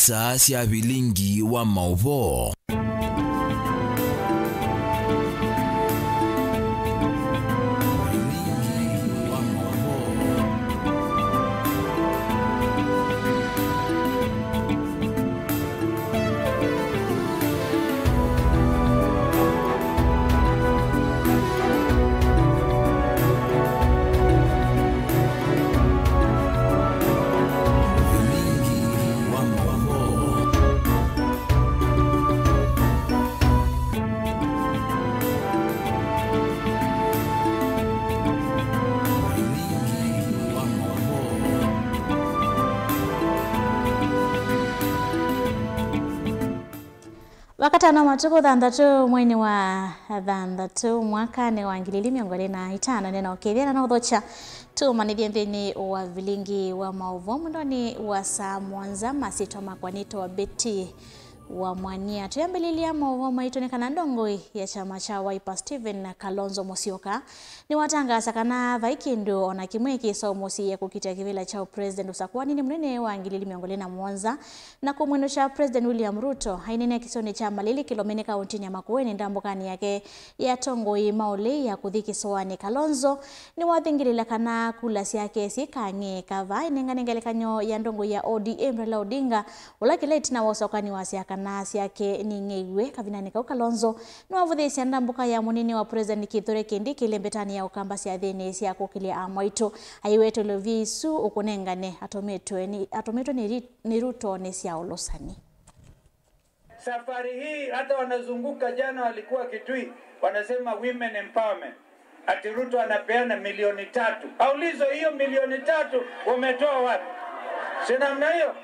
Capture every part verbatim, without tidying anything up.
Star sya vilingi wa maũvoo. Vilingi wa maũvoo. Wakatano matukũ thanthatũ mweinĩ wa thanthatũ mwakanĩ wa ngili ili mĩongo ĩlĩ na itano, nĩnokethya na naũthokya tũmanĩthye nthĩnĩ wa vilingi wa maũvoo mwendonĩ wa saa mũonza. Masyĩtwa makwa nĩtawa Betty wa Mwania. Twĩambĩlĩlya maũvoo maitũ nĩ kana ndongoi ya kyama kya Wiper Stephen Kalonzo Musyoka nĩwatangaasa kana vai kĩndũ o na kĩmwe kĩsomosie kũkitĩa kĩvĩla kya ũpresident ũsakũaninĩ mũnene wa ngili ili mĩongo ĩlĩ na mũonza na kũmwĩnũkya President William Ruto. Aineenea kĩsionĩ kya Malili Kĩlomeni kaũntĩnĩ ya Makueni ndambũkanĩ yake ya atongoi ma ũlei ya kũthi kĩsoanĩ, Kalonzo nĩwathingĩlĩla kana kula syake syĩkang'ĩĩka vaa, ainengane ngelekany'o ya ndongoi ya O D M Raila Odinga ũla kĩla ĩtina wa ũsokani wasya kana syake ning'eiw'e. Kavindanĩ kau, Kalonzo nĩwavũthĩĩsye ndambũka ya mũnini wa President Kithure Kindiki ĩlembetanĩ ya Ũkamba syathĩnĩ sya kũkĩlya amwaitũ. Aiweta ũlũvi isu ũkũnengane atũmĩtwe nĩ, atũmĩtwe nĩ Ri-, nĩ Ruto nĩ sya ũlũsani. Safari hii hata wanazunguka, jana walikuwa Kitui, wanasema women empowerment. Ati Ruto anapeana milioni tatu. Aulizwe, hiyo milioni tatu umetoa wapi? Si namna hiyo?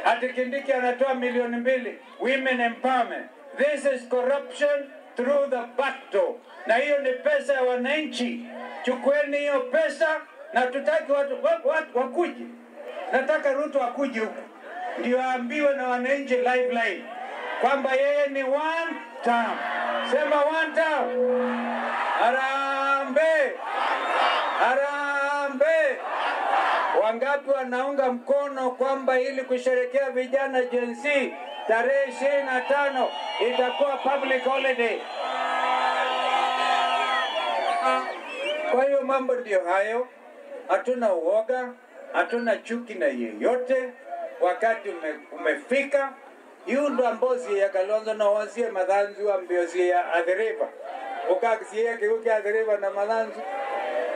Ati Kindiki anatoa milioni mbili. Women empowerment. This is corruption through the back door. Na hiyo ni pesa ya wananchi. Chukueni hiyo pesa na tutaki watu, wa-, wa-, wakuje. Nataka Ruto akuje huku ndio aambiwe na wananchi live live kwamba yeye ni one term. Sema one term. Harambee! Harambee! Wangapi wanaunga mkono kwamba ili kusherekea vijana Gen Z, tarehe ishirini na tano itakuwa public holiday? Kwa hiyo mambo ndio hayo. Hatuna uoga, hatuna chuki na yeyote. Wakati ume-, umefika. Yu ndwambosie ya Kalonzo, no wosie Mathanzu, wambĩosie ya Athi River. Ũkasie ya kĩw'ũ kya Athi River na Mathanzu.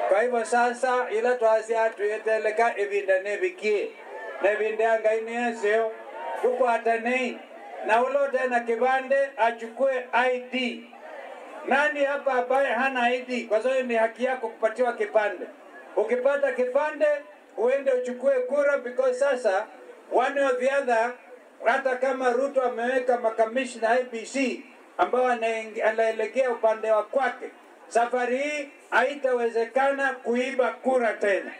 Kwa hivyo sasa, ila twasya twĩeteleka, ĩvinda nĩvikie. Na ĩvinda ya Ngai nĩ ĩseo. Tũkwatanei. Na ũla ũte na kĩvandĩ achukue I D. Nani hapa ambaye hana I D? Kwa sababu ni haki yako kupatiwa kipande. Ukipata kipande, uende uchukue kura, because sasa, one or the other, hata kama Ruto ameweka makamishna I E B C ambao anaeng-, anaelekea upande wa kwake, safari hii haitawezekana kuiba kura tena,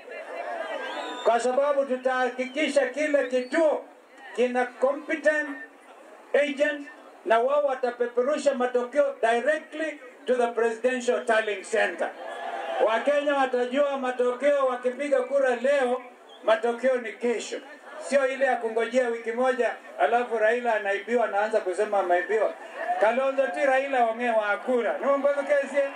kwa sababu tutahakikisha kila kituo kina competent agent, na wao watapeperusha matokeo directly to the Presidential Tallying Center. Wakenya watajua matokeo wakipiga kura leo, matokeo ni kesho. Sio ile ya kungojea wiki moja, alafu Raila anaibiwa, anaanza kusema ameibiwa. Kalonzo ti Raila ong'e wa kura. Nĩmũmbethukĩĩsye?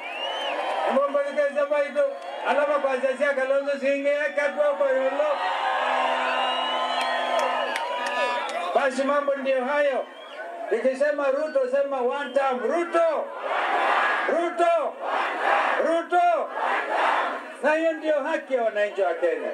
Nĩmũmbethukĩĩsye maitũ? Alama kwa sya Kalonzo singĩ eka kwoko yũlũ. Basi mambo ndio hayo. Nikisema Ruto, sema one term. Ruto! Ruto! Ruto! Na hiyo ndio haki ya wananchi wa Kenya.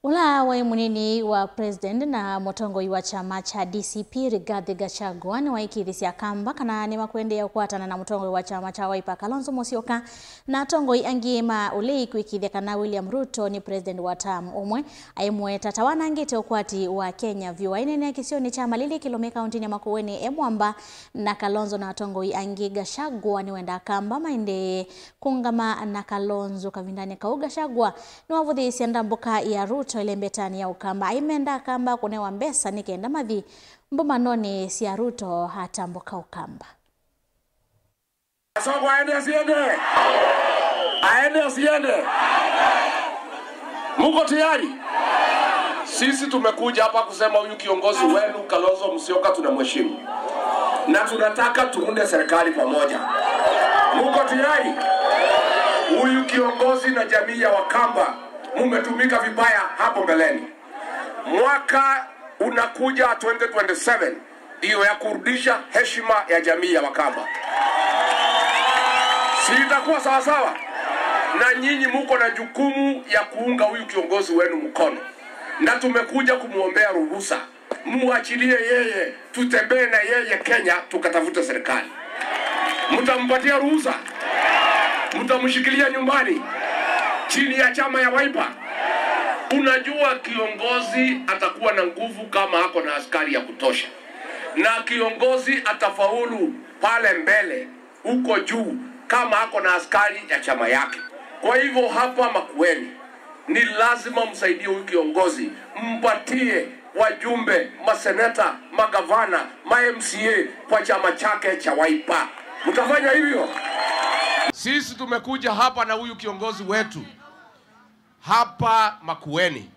Ũla waĩ mũnini wa President na mũtongoi wa kyama kya D C P, Rigathi Gachagua, nĩwaĩkĩĩthisye Akamba kana nĩmakwendeea kũkwatana na mũtongoi wa kyama kya Wiper, Kalonzo Musyoka, na atongoi angĩ ma ũlei kwĩkĩĩthya kana William Ruto nĩ President wa term ũmwe. Aimweta ta wanangĩte ũkwati wa Kenya vyũ. Aineenea kĩsionĩ kya Malili Kĩlũmĩ kaũntĩnĩ ya Makueni e mwamba na Kalonzo na atongoi angĩ, Gachagua nĩwenda Akamba maendee kũũngama na Kalonzo. Kavindanĩ kau, Gachagua nĩwavũthĩĩsye ndambũka ya Ruto ĩlembetanĩ ya Ũkamba, aimenda Akamba kũnewa mbesa nĩ kenda mathi mbomanonĩ sya Ruto atambũka Ũkamba. Asogwa aende asiende? Aende asiende? Muko tayari? Sisi tumekuja hapa kusema huyu kiongozi wenu Kalonzo Musyoka tunamheshimu. Na tunataka tuunde serikali pamoja. Muko tayari? Huyu kiongozi na jamii ya Wakamba, mumetumika vibaya hapo mbeleni. Mwaka unakuja twenty twenty-seven, ndiyo ya kurudisha heshima ya jamii ya Wakamba. Si itakuwa sawa sawa? Na nyinyi muko na jukumu ya kuunga huyu kiongozi wenu mkono. Na tumekuja kumwombea ruhusa. Muachilie yeye, tutembee na yeye Kenya, tukatafute serikali. Mtampatia ruhusa? Mtamshikilia nyumbani chini ya chama ya Wiper? Unajua kiongozi atakuwa na nguvu kama ako na askari ya kutosha. Na kiongozi atafaulu pale mbele, huko juu, kama ako na askari ya chama yake. Kwa hivyo hapa Makueni, ni lazima msaidie huyu kiongozi, mpatie wajumbe, maseneta, magavana, ma M C A kwa chama chake cha Wiper. Mtafanya hivyo? Sisi tumekuja hapa na huyu kiongozi wetu hapa Makueni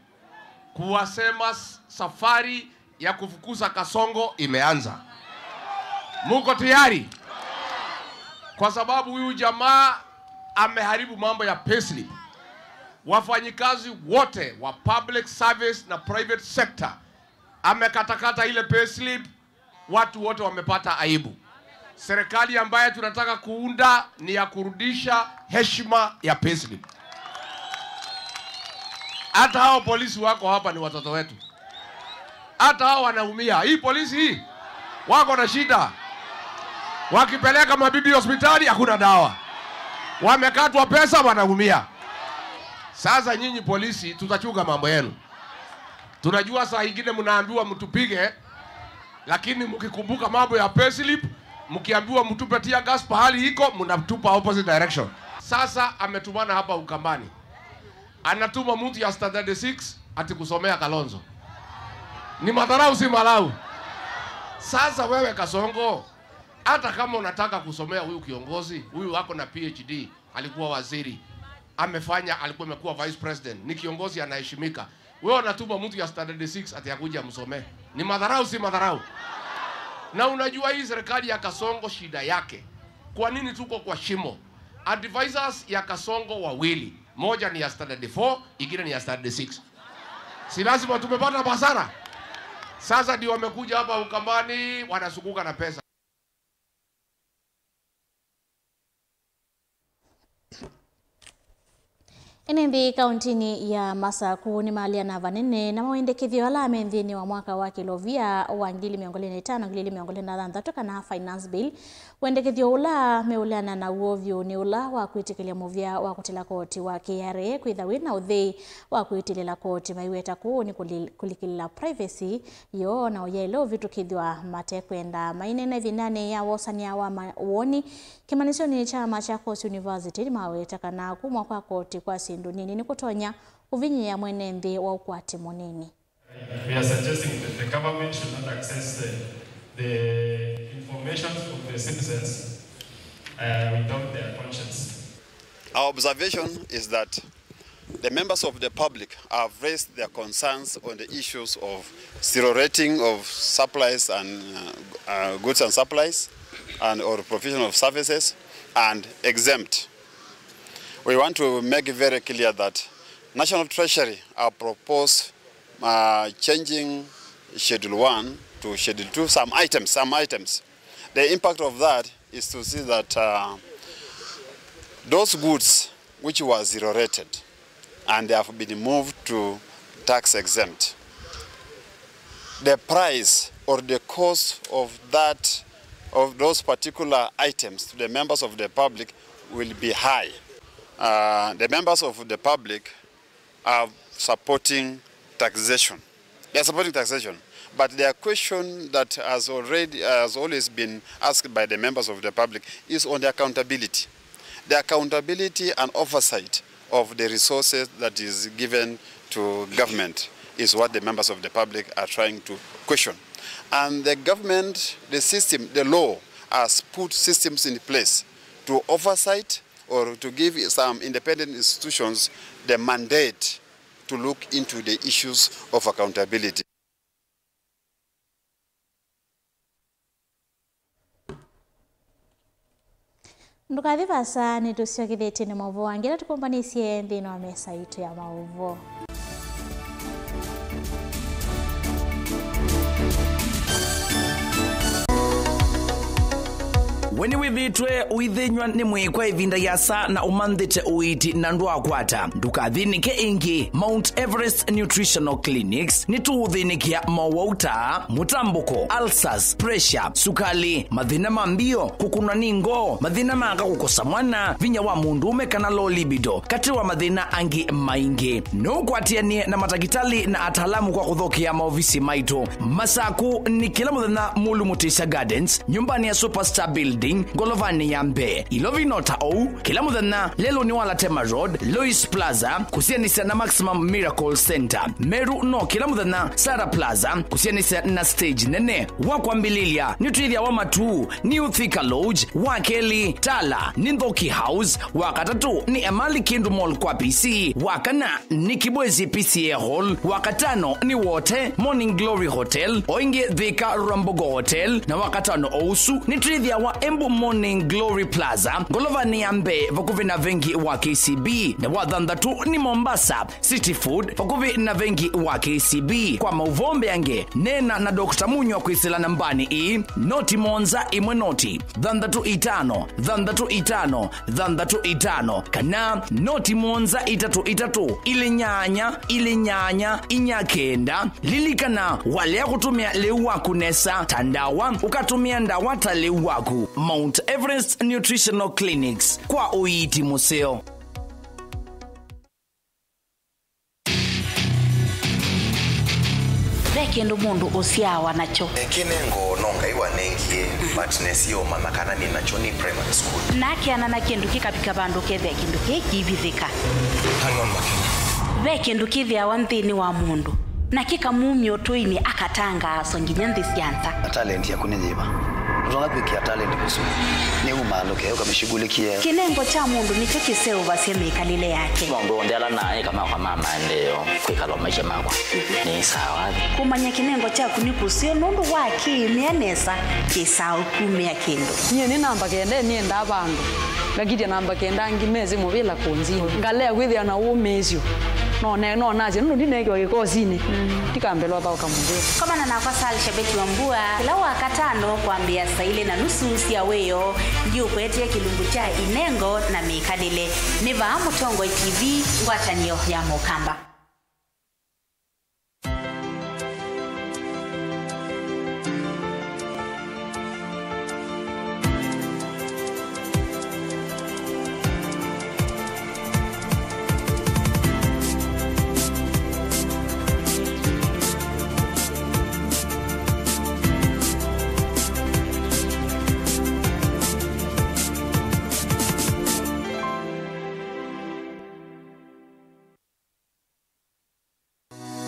kuwasema s-, safari ya kufukuza Kasongo imeanza. Muko tayari? Kwa sababu huyu jamaa ameharibu mambo ya payslip. Wafanyikazi wote wa public service na private sector amekatakata ile payslip, watu wote wamepata aibu. Serikali ambayo tunataka kuunda ni ya kurudisha heshima ya payslip. Hata hao polisi wako hapa ni watoto wetu. Hata hao wanaumia. Hii polisi hii wako na shida. Wakipeleka mabibi hospitali hakuna dawa. Wamekatwa pesa, wanaumia. Sasa nyinyi polisi, tutachunga mambo yenu. Tunajua saa ingine mnaambiwa mtupige, lakini mkikumbuka mambo ya payslip, mkiambiwa mtupe tear gas pahali iko, mnatupa opposite direction. Sasa ametumana hapa Ukambani. Anatuma mtu ya standard six ati kusomea Kalonzo. Ni madharau, si madharau? Sasa wewe Kasongo, hata kama unataka kusomea huyu kiongozi, huyu ako na P H D, alikuwa waziri, amefanya, alikuwa amekuwa vice president, ni kiongozi anaheshimika. Wewe unatuma mtu ya standard six ati akuje amsomee. Ni madharau, si madharau? Na unajua hii serikali ya Kasongo shida yake. Kwa nini tuko kwa shimo? Advisors ya Kasongo wawili. Moja ni ya standard four, ingine ni ya standard six. Si lazima tumepata hasara? Sasa ndio wamekuja hapa Ukambani, wanasukuka na pesa. Ene nthĩ kauntinĩ ya Masaku nĩmaalyana vanene na mawendekethyo ala me nthĩnĩ wa mwaka wa kĩlovia wa ngili mĩongo ĩlĩ na ĩtano, ngili ĩlĩ mĩongo ĩlĩ na thanthatũ, kana Finance Bill. Wendekethyo ũla meũleana naw'o vyũ nĩ ũla wa kwĩtĩkĩlya mũvea wa kũtĩla koti wa K R A kwĩtha wĩ na ũthei wa kwĩtĩlĩla koti, maiweta kũũ nĩ kũli-, kũlikĩlĩla privacy yoo na ũyaĩle ũvĩtũkĩthw'a matekwenda. Maineena ĩvindanĩ ya wosany'a wa mawoni kĩmanyĩsyonĩ kya Machakos University, nĩmaweta kana kumw'a kwa koti kwa syĩndũ nini nĩkũtonya ũvinyĩĩa mwene nthĩ wa ũkwati mũnini. We are suggesting that the government should not access the, the information of the citizens, uh, without their conscience. Our observation is that the members of the public have raised their concerns on the issues of zero rating of supplies and, uh, uh, goods and supplies and or provision of services and exempt. We want to make it very clear that National Treasury have proposed, uh, changing Schedule one to Schedule two, some items, some items. The impact of that is to see that, uh, those goods which were zero rated and they have been moved to tax exempt, the price or the cost of that, of those particular items to the members of the public will be high. Uh, the members of the public are supporting taxation. They are supporting taxation. But their question that has already, has always been asked by the members of the public is on the accountability. The accountability and oversight of the resources that is given to government is what the members of the public are trying to question. And the government, the system, the law has put systems in place to oversight or to give some independent institutions the mandate to look into the issues of accountability. Ndũkathi vaasa, nĩtũsyokethĩtye nĩ maũvoo angĩ ala tũkũmbanĩsye nthĩnĩ wa mesa yitũ ya maũvoo. We nĩwĩthĩĩtwe ũithĩnyw'a nĩ mwĩĩ kwa ĩvinda yasa na ũmanthĩte ũiiti na ndwakwata? Ndũkathĩnĩke ĩngĩ. Mount Everest Nutritional Clinics nĩtũũthĩnĩkĩa mowau ta mũtambũko, ulcers, pressure, sukali, mathĩna ma mbio, kũkũnwa nĩ ngoo, mathĩna ma aka kũkosa mwana, vinya wa mũndũũme kana low libido, katĩ wa mathĩna angĩ maingĩ. No ũkwatĩanĩe na matakĩtalĩ na ataalamu kwa kũthokea maovisi maitũ. Masaku nĩ kĩla mũthenya Mulu Mutisya Gardens, nyũmbanĩ ya Superstar Building, ngolovanĩ ya mbee. Ilovi no ta ũu, kĩla mũthenya lelũnĩ wa Latema Road, Lois Plaza, kũsianĩsya na Maximum Miracle Center. Meru no kĩla mũthenya Sarah Plaza, kũsianĩsya na stage nene. Wa kwambĩlĩlya, nĩtwĩthĩawa Matuu, New Thika Lodge, wa kelĩ, Tala, nĩ Nthoki House, wa katatũ, nĩ Emali Kindu Mall kwa P C, wa kana, nĩ Kibwezi P C A Hall, wa katano, nĩ Wote, Morning Glory Hotel, o ĩngĩ Thika Rwambogo Hotel, na wa katano o ũsu, nĩtwĩthĩawa Embu Morning Glory Plaza, ngolovanĩ ya mbee, vakuvĩ na vengi wa K C B, na wa thanthatũ, nĩ Mombasa, City Food, vakuvĩ na vengi wa K C B. Kwa maũvoo mbeange, neena na Doctor Munywa kwĩsĩla nambanĩ ĩĩ, noti mũonza ĩmwe noti, thanthatũ itano, thanthatũ itano, thanthatũ itano, kana noti mũonza itatũ itatũ, ilĩ nyanya, ilĩ nyanya, inya kenda. Lilikana, walea kũtũmĩa lĩu waku nesa ta ndawa, ũkatũmĩa ndawa ta lĩu waku. Mount Everest Nutritional Clinics, kwa ũiiti mũseo. Ve kĩndũ mũndũ ũsyaawa nakyo. Kĩnengo no Ngai wanengie, but nesie ũmanya kana nĩ nakyo nĩ primary school. Nakeana na kĩndũ kĩkavika vandũ ũkethĩa kĩndũ kĩĩ kĩivithĩka. Hang on, Makena. Ve kĩndũ kĩthĩawa nthĩnĩ wa mũndũ, na kĩkamumya ũtũinĩ akatangaaswa nginya nthĩ sya nza. Na talent yaku nĩ yĩva? Ũtonya kwĩkĩa talent kũsu nĩ umaalũke ũkamĩshughulikie. Kĩnengo kya mũndũ nĩkyo kĩseũvasya mĩkalĩle yake. Maũndũ onthe ala naĩ kamakwa ma maendeeo kwĩkala maisha makwa nĩ sawa. Kũmanya kĩnengo kyaku nĩ kũseo nũndũ wa kĩĩmĩa nesa kĩsaa ũkumĩa kĩndũ. Nyie nĩ namba kenda nĩendaa vandũ ngakitya namba kenda angĩ mesĩ mũvĩla kũnzini. Ngalea kwĩthĩa na ũmĩĩsyo. No ne-, no nasye nũndũ ndineekiwa kĩkosinĩ. Ndikambĩlwa thaũka mũvĩa. Komana nakwa Sal Shabeti wa Mbua, kĩla wa katano kwambĩa saa ilĩ na nusu sya wĩoo, ndiũkwetee kĩlungu kya inengo na mĩkalĩle. Nĩ vaa Mũtongoi T V, ngwatanĩo ya Mũkamba.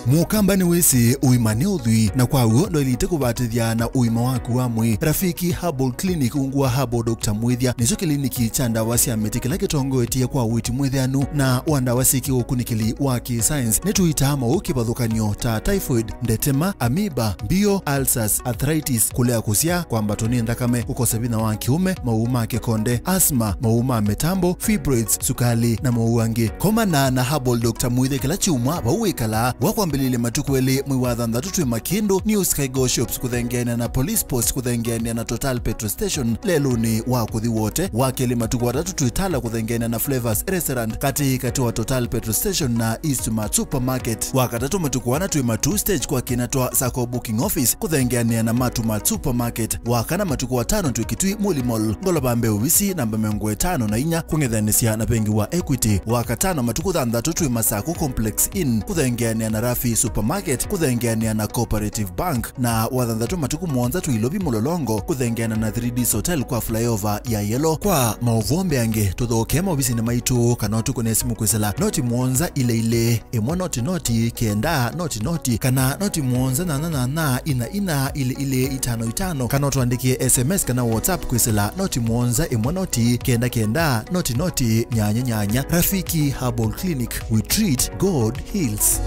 Mũkamba nĩwĩsĩ ũima nĩ ũthwii, na kwa w'o ndwaĩlĩte kũvatĩthya na ũima waku wa mwĩĩ. Rafiki Herbal Clinic ungu wa Herbal Doctor Mwĩthya nĩkyo kĩliniki kya ndawa sya mĩtĩ kĩla kĩtongoetye kwa ũiiti mwĩthĩanu na wa ndawa syĩ kĩũkunĩkĩli wa kĩ-science. Nĩtũitaa maũũ kĩvathũkany'o ta typhoid, ndetema, amoeba, mbio, ulcers, arthritis, kũlea kũsyaa, kwambatwa nĩ nthakame, kũkosa vinya wa kĩũme, maũũ ma kĩkonde, asthma, maũũ ma mĩtambo, fibroids, sukali, na maũũ angĩ. Komana na Herbal Doctor Mwĩthya kĩla kyumwa vau wĩkalaa. Wa kwambĩlĩlya matukũ elĩ mwei wa thanthatũ twĩ Makindu, New Sky Go Shops kũthengeanĩa na Police Post kũthengeanĩa na Total Petrol Station lelũnĩ wa kũthi Wote. Wa kelĩ matukũ atatũ twĩ Tala kũthengeanĩa na Flavors Restaurant katĩ katĩ wa Total Petrol Station na East Mart Supermarket. Wa katatũ matukũ ana twĩ Matuu Stage kwa kĩna twa Sacco Booking Office kũthengeanĩa na Matu Mart Supermarket. Wa kana matukũ atano twĩ Kitui Muli Mall, ngolova mbee ovisi namba mĩongo ĩtano na inya kũng'ethanĩsya na vengi wa Equity. Wa katano matukũ thanthatũ twĩ Masaku Complex Inn kũthengeanĩa na Rafi P Supermarket kũthengeanĩa na Cooperative Bank, na wathanthatũ matukũ mũonza twĩ Ilovi Mũlolongo kũthengeana na three Ds Hotel kwa flyover ya Yellow. Kwa maũvoo mbeange, tũthokee maovisinĩ maitũ kana ũtũkũne simũ kwĩsĩla noti mũonza ilĩ ilĩ, ĩmwe noti noti, kenda noti noti, kana noti mũonza nyanya nyanya, ina ina, ilĩ ilĩ, itano itano, kana ũtũandĩkĩe S M S kana WhatsApp kwĩsĩla noti mũonza ĩmwe noti, kenda kenda, noti noti, nyanya nyanya. Rafiki Herbal Clinic, we treat, God heals.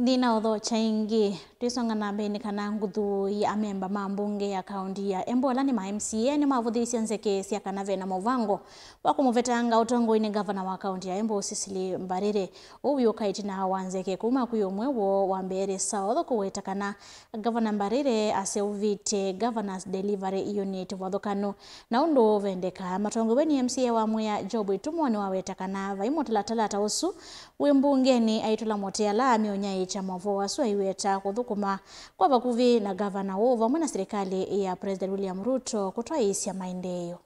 Nĩnaũthokya ĩngĩ, twĩsonga na mbee nĩ kana nguthu ya amemba ma mbunge ya kaũnti ya Embu, ala nĩ ma M C A, nĩmavũthĩĩsye nzeke sya kana ve na mũvango wa kũmũvetanga ũtongoinĩ ngavana wa kaũnti ya Embu, Cecily Mbarire. Ũu wĩũka ĩtina wa nzeke kuma kwĩ ũmwe woo wa Mbeere South kũweta kana Ngavana Mbarire aseũvĩtye Governor's Delivery Unit vathũkanu. Na ũndũ ũvendekaa, matongoew'e nĩ M C A wa Mwea Job Itumo nĩwaweta kana vai mũtalatala ta ũsu wĩ mbungenĩ aitũla mũtĩ ala amĩũnyaĩĩkya maũvoo asu aiweta kũthũkũma kwa vakuvĩ na ngavana ũũ vamwe na silikalĩ ya President William Ruto kũtwaĩĩsya maendeeo.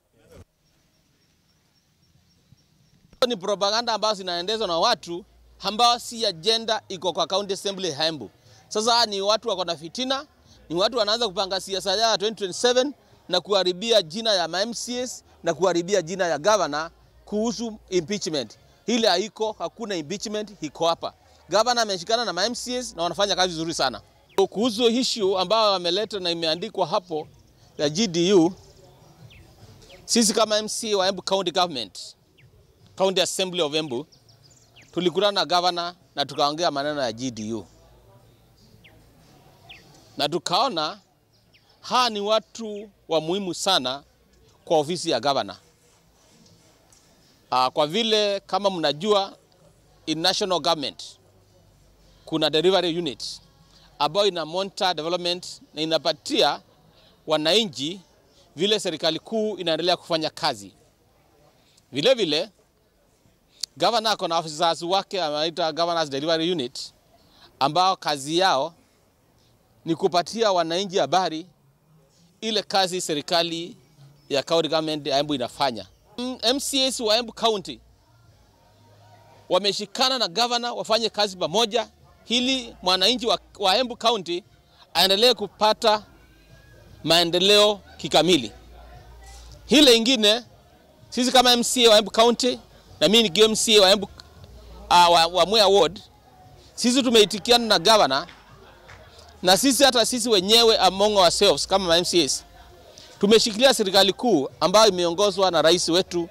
Ni propaganda ambazo zinaendeshwa na watu ambao si agenda iko kwa County Assembly ya Embu. Sasa ni watu wako na fitina, ni watu wanaanza kupanga siasa yao ya twenty twenty-seven na kuharibia jina ya ma M C As na kuharibia jina ya governor kuhusu impeachment. Ile haiko, hakuna impeachment iko hapa. Governor ameshikana na ma M C As na wanafanya kazi vizuri sana. Kuhusu issue ambayo ameleta na imeandikwa hapo ya G D U, sisi kama M C A wa Embu County Government, County Assembly of Embu, tulikutana na governor na tukaongea maneno ya G D U. Na tukaona hawa ni watu wa muhimu sana kwa ofisi ya governor. Ah, kwa vile kama mnajua, in national government kuna delivery unit ambayo ina monitor development na inapatia wananchi vile serikali kuu inaendelea kufanya kazi. Vile vile, governor ako na officers wake anaita Governor's Delivery Unit, ambao kazi yao ni kupatia wananchi habari ile kazi serikali ya county government ya Embu inafanya. M-, M C As wa Embu County wameshikana na governor wafanye kazi pamoja ili mwananchi wa, wa Embu County aendelee kupata maendeleo kikamili. Hile ingine, sisi kama M C A wa Embu County, na mimi nikiwa M C A wa Embu, ah, wa, wa Mwea Ward, sisi tumeitikiana na governor, na sisi, hata sisi wenyewe among ourselves kama ma M C As, tumeshikilia serikali kuu ambayo imeongozwa na rais wetu,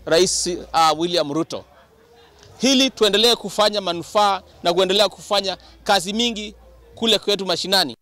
Rais, ah, William Ruto, ili tuendelee kufanya manufaa na kuendelea kufanya kazi mingi kule kwetu mashinani.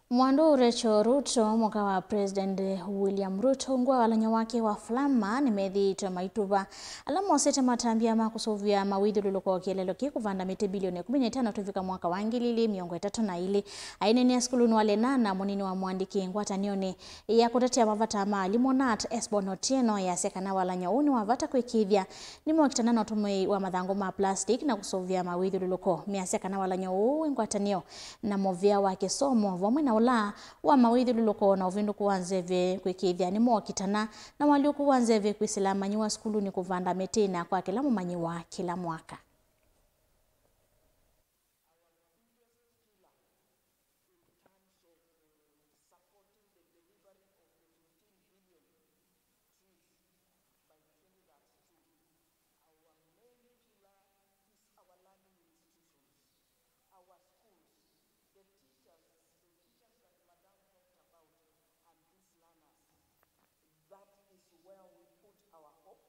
Mwandu Rachel Ruto, mũka wa President William Ruto, ungu wa walany'o wake wa Flama nĩmethĩĩtwe maituva ala mosete matambya ma kũsũvĩa mawĩthyũlũlũko kĩeleelo kĩĩ kũvanda mĩtĩ bilioni ĩkũmi na itano tũvika mwaka wa ngili ilĩ mĩongo ĩtatũ na ilĩ. Aineenea sukulunĩ wa Lenana, mũnini wa mũandĩki ngwatanĩonĩ ya kũtetea mavata ma alimũ, nat, Esbon Otieno, easya kana walany'o ũũ nĩ wa vata kwĩkĩĩthya nĩmokitana na ũtũmĩi wa mathangũ ma plastic na kũsũvĩa mawĩthyũlũlũko. Measya kana walany'o ũũ wĩ ngwatanĩo na mũvĩa wa kĩsomo vamwe na ũla wa mawĩthyũlũlũko na ũvĩndũku wa nzeve kwĩkĩĩthya nĩmokitana na ũalyũku wa nzeve kwĩsĩla amanyĩw'a sukulunĩ kũvanda mĩtĩ na kwa kĩla mũmanyĩw'a kĩla mwaka. Our main pillar is our learning institutions, our schools, the teachers, the teachers that Madam talked about, and these learners. That is where we put our hope,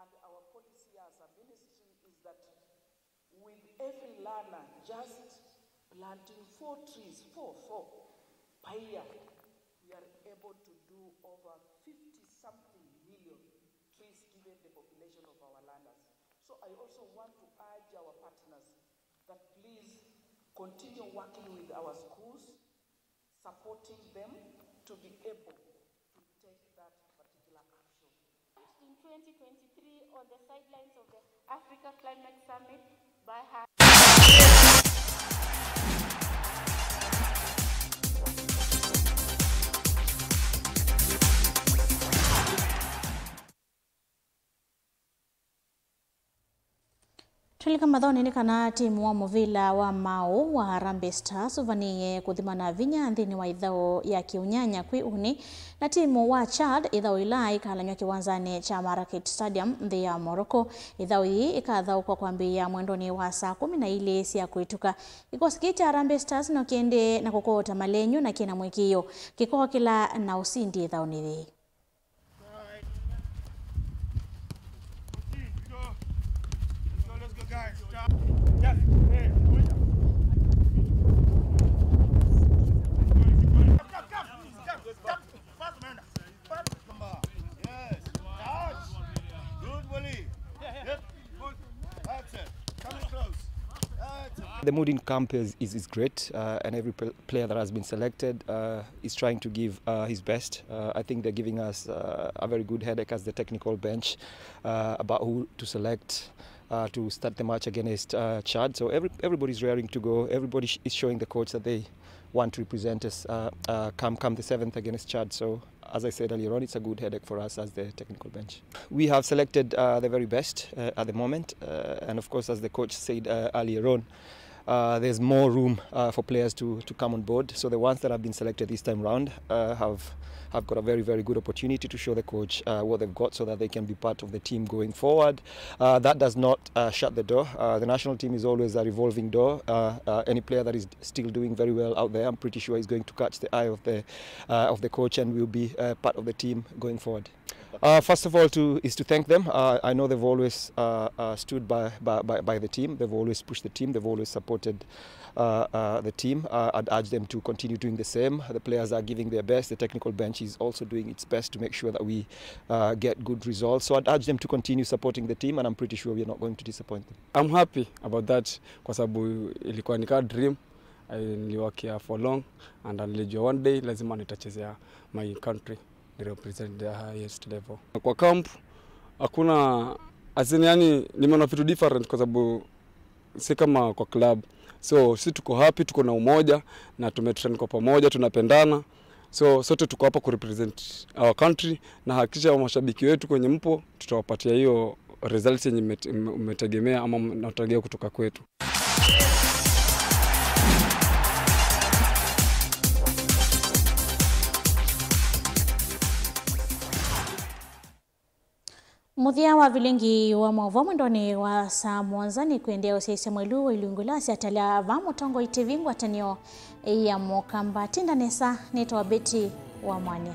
and our policy as a ministry is that with every learner just planting four trees, four, four, per year, we are able to do over fifty something million trees given the population of our learners. So I also want to urge our partners that please continue working with our schools, supporting them to be able to take that particular action. In twenty twenty-three, on the sidelines of the Africa Climate Summit by her. Kĩlĩka mathaũnĩ nĩ kana timu wa mũvĩla wa maaũ wa Harambee Stars ũvanĩĩe kũthimana vinya nthĩnĩ wa ĩthaũ ya kĩũnyanya kwĩ ũnĩ na timu wa Chad ĩthaũ ĩla ĩkalanywa kĩwanzanĩ kya Marrakech Stadium nthĩ ya Morocco. Ĩthaũ yĩĩ ĩkathaũkwa kwambĩĩa mwendonĩ wa saa kũmi na ilĩ sya kwĩtuka. Kĩkosi kĩĩ kya Harambee Stars no kĩendee na kũkota malenyu na kĩna mũĩkĩĩo kĩkookĩla na ũsindi ĩthaũnĩ yĩĩ. The mood in camp is, is, is great, uh, and every pl- player that has been selected uh, is trying to give uh, his best. Uh, I think they're giving us uh, a very good headache as the technical bench uh, about who to select uh, to start the match against uh, Chad. So every, everybody's raring to go. Everybody sh- is showing the coach that they want to represent us uh, uh, come, come the seventh against Chad. So as I said earlier on, it's a good headache for us as the technical bench. We have selected uh, the very best uh, at the moment, uh, and of course, as the coach said uh, earlier on, uh, there's more room uh, for players to, to come on board. So the ones that have been selected this time round uh, have have got a very, very good opportunity to show the coach uh, what they've got so that they can be part of the team going forward. Uh, that does not uh, shut the door. Uh, the national team is always a revolving door. Uh, uh, any player that is still doing very well out there, I'm pretty sure is going to catch the eye of the uh, of the coach and will be uh, part of the team going forward. Uh, first of all, to, is to thank them. Uh, I know they've always uh, uh, stood by, by, by, by the team. They've always pushed the team. They've always supported uh, uh, the team. Uh, I'd urge them to continue doing the same. The players are giving their best. The technical bench is also doing its best to make sure that we uh, get good results. So I'd urge them to continue supporting the team, and I'm pretty sure we're not going to disappoint them. I'm happy about that kwa sababu ilikuwa nikaa dream. I, niliwakia for long and nilijua one day lazima nitachezea my country, ni represent the highest level. Kwa camp hakuna, as in, yani, nimeona vitu different kwa sababu si kama kwa club. So si tuko happy, tuko na umoja na tumetrain kwa pamoja, tunapendana. So sote tuko hapa kurepresent our country, na hakikisha mashabiki wetu kwenye mpo tutawapatia hiyo results yenye mmetegemea ama mnatarajia kutoka kwetu. Mũthya wa vilingi wa maũvoo mwendonĩ wa saa mũonza nĩ kwendea ũsyaĩsya mwelu wa ilungu ila syatalya va Mũtongoi T V ngwatanĩo ya Mũkamba. Tinda nesa, nĩtawa Betty wa Mwania.